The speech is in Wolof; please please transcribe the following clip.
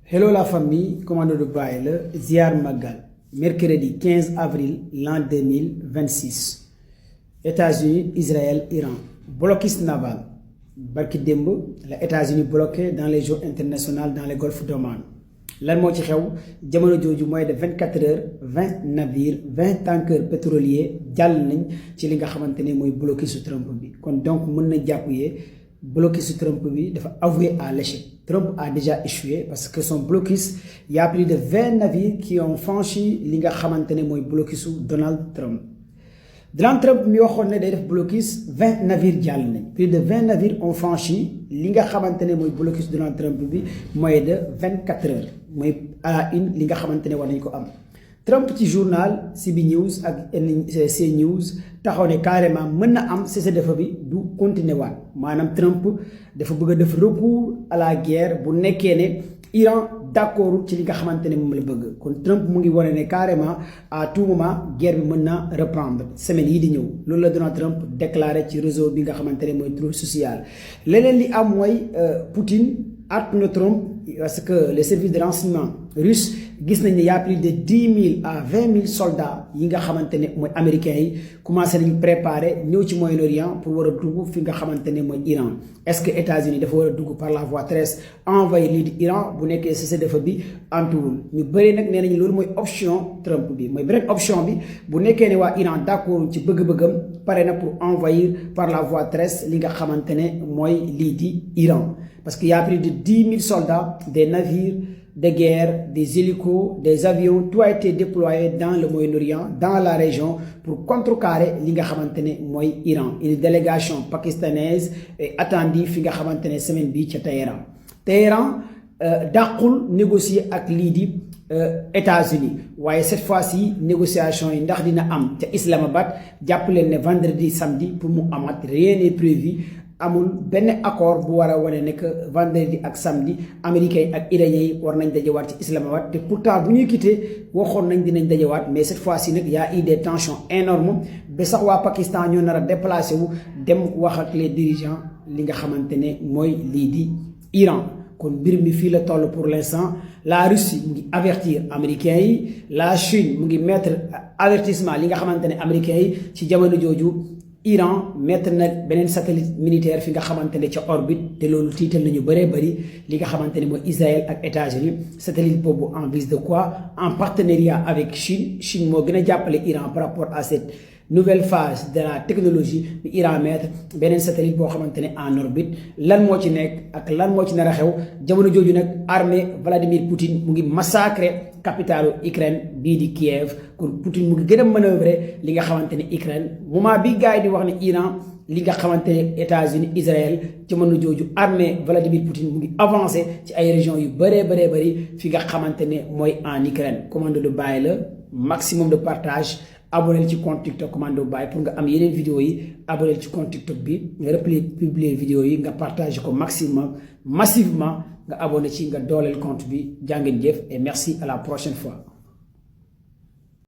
Hello la famille, commando de Baye, Ziar Magal, mercredi 15 avril l'an 2026. États-Unis, Israël, Iran. Blocus naval. Barki Dembo, les États-Unis bloqués dans les eaux internationales dans le golfe d'Oman. Lan moo ci xew jamono jooju mooy de 24 heures 20 navires 20 tankers pétroliers jàll nañ ci li nga xamante ne mooy blocus Trump bi kon donc mën na jàppee blocus Trump bi dafa avoué à l'échec. Trump a déjà échoué parce que son blocus il y a plus de 20 navires qui ont franchi li nga xamante ne mooy blocus Donald Trump. Donald Trump mi waxoon ne day def blocus 20 navires jàll nañ plus de 20 navires ont franchi li nga xamante ne mooy blocus Donald Trump bi mooy de 24 heures mooy à la une li nga xamante ne war nañ ko am. Trump ci journal CB News ak NBC News taxaw ne carrément mën na am cessez-le-feu bi du continuer waat maanaam Trump dafa bëgg a def recours à la guerre bu nekkee ne Iran d'accord ci li nga xamante ne moom la bëgg kon Trump mu ngi wane ne carrément à tout moment guerre bi mën na reprendre semaine yi di ñëw loolu la Donald Trump déclaré ci réseau bi nga xamante ne mooy Truth Social. Leneen li am mooy Poutine artu na Trump parce que les services de renseignement russe gis nañ ne y a plus de 10 000 à 20 000 soldats yi nga xamante ne mooy américains yi commencé nañ préparer ñëw ci Moyen-Orient pour war a dugg fi nga xamante ne mooy Iran. Est-ce que États-Unis dafa war a dugg par la voie terrestre envoyé lii di Iran bu nekkee cessez-le-feu bi antuwul ñu bëri nag nee nañu loolu mooy option Trump bi mooy beneen option bi bu nekkee ne waa Iran d'accord ci bëgg-bëggam pare na pour envahir par la voie terrestre li nga xamante ne mooy lii di Iran. Parce qu'il y a plus de 10 000 soldats, des navires de guerre, des hélicos, des avions, tout a été déployé dans le Moyen-Orient, dans la région, pour contrecarrer li nga xamantene moy Iran. Une délégation pakistanaise est attendue fi nga xamantene semaine bi ci Téhéran. Téhéran daqul négocier ak li di États-Unis. Waye cette fois-ci négociation yi ndax dina am ci Islamabad japp len ne vendredi samedi pour mu amat rien n'est prévu. Amul benn accord bu war a wane ne que vendredi ak samedi américains yi ak iranien yi war nañ dajewaat ci Islamabad te pourtant bu ñuy quitté waxoon nañ dinañ dajewaat mais cette fois-ci nag y a eu des tensions énormes ba sax waa Pakistan ñoo nar a déplacé wu dem wax ak les dirigeants li nga xamante ne mooy lii di Iran. kon mbir mi fii la toll pour l'instant la Russie mu ngi avertir américains yi la Chine mu ngi mettre avertissement li nga xamante ne américains yi ci jamono jooju. Iran mettre na beneen satellite militaire fi nga xamante ne ca orbite te loolu tiital nañu bëree bëri li nga xamante ne mooy Israël ak États-Unis satellite boobu en vise de quoi en partenariat avec Chine moo gën a jàppale Iran par rapport à cette nouvelle phase de la technologie bi Iran mettre beneen satellite boo xamante ne en orbite lan moo ci nekk ak lan moo ci nar a xew jamono jooju nag armée Vladimir Poutine mu ngi massacrer capitalu Ukraine bii di Kiev kon Poutine mu ngi gën a manœuvrer li nga xamante ne Ukraine moment bi gars yi di wax ne Iran li nga xamante ne États-Unis Israël jamono jooju armée Vladimir Poutine mu ngi avancé ci ay régions yu bëree bëri fi nga xamante ne mooy en Ukraine. Commando de Baye la maximum de partage abonné ci compte TikTok Commando Baye pour nga am yeneen vidéo yi abonné ci compte TikTok bi nga publier vidéo yi nga partage ko massivement nga abonné ci nga dooleel compte bi jàngeen jëf et merci à la prochaine fois.